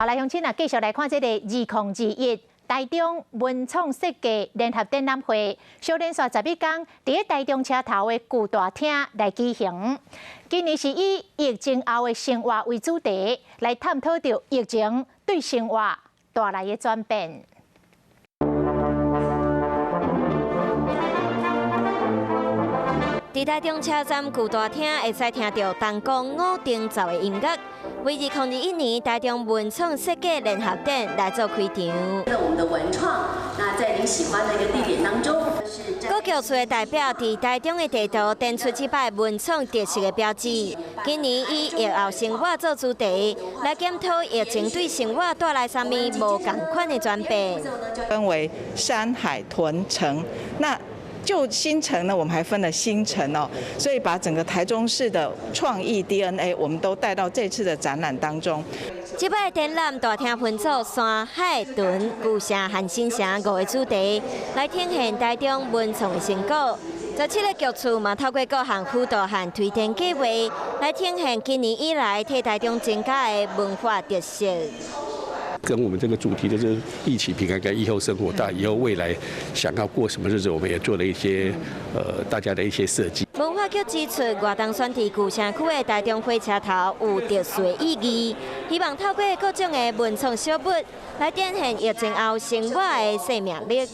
好來，鄉親啊，繼續來看這个2021台中文創設計聯合展覽會，小連續11工佇台中車頭的巨大廳來舉行。今年是以疫情後的生活為主題，來探討著疫情對生活帶來的轉變。佇台中車站巨大廳，會使聽著銅管五重奏的音樂。為2021年台中文創設計聯合展來做開場。我們的文創，那在您喜歡的一個地點當中，各局處的代表佇台中的地圖展出這擺文創特色的標誌。今年以疫後生活做主題，來檢討疫情對生活帶來啥物無仝款的轉變。分為山海屯城，那就新城呢，我們還分了新城哦，所以把整個台中市的創意 DNA，我們都帶到這次的展覽當中。這擺展覽大廳分做山海屯、舊城和新城五个主題，來呈現台中文創的成果。17个局處嘛，透過各項輔導和推展計劃，來呈現今年以來替台中增加的文化特色。跟我們這個主題就是一起平安跟疫後生活，到以後未來想要過什麼日子，我們也做了一些大家的一些設計。文化局指出，活動選佇舊城區的台中火車頭有特殊的意義，希望透過各種的文創小物來展現疫情後生活的生命力。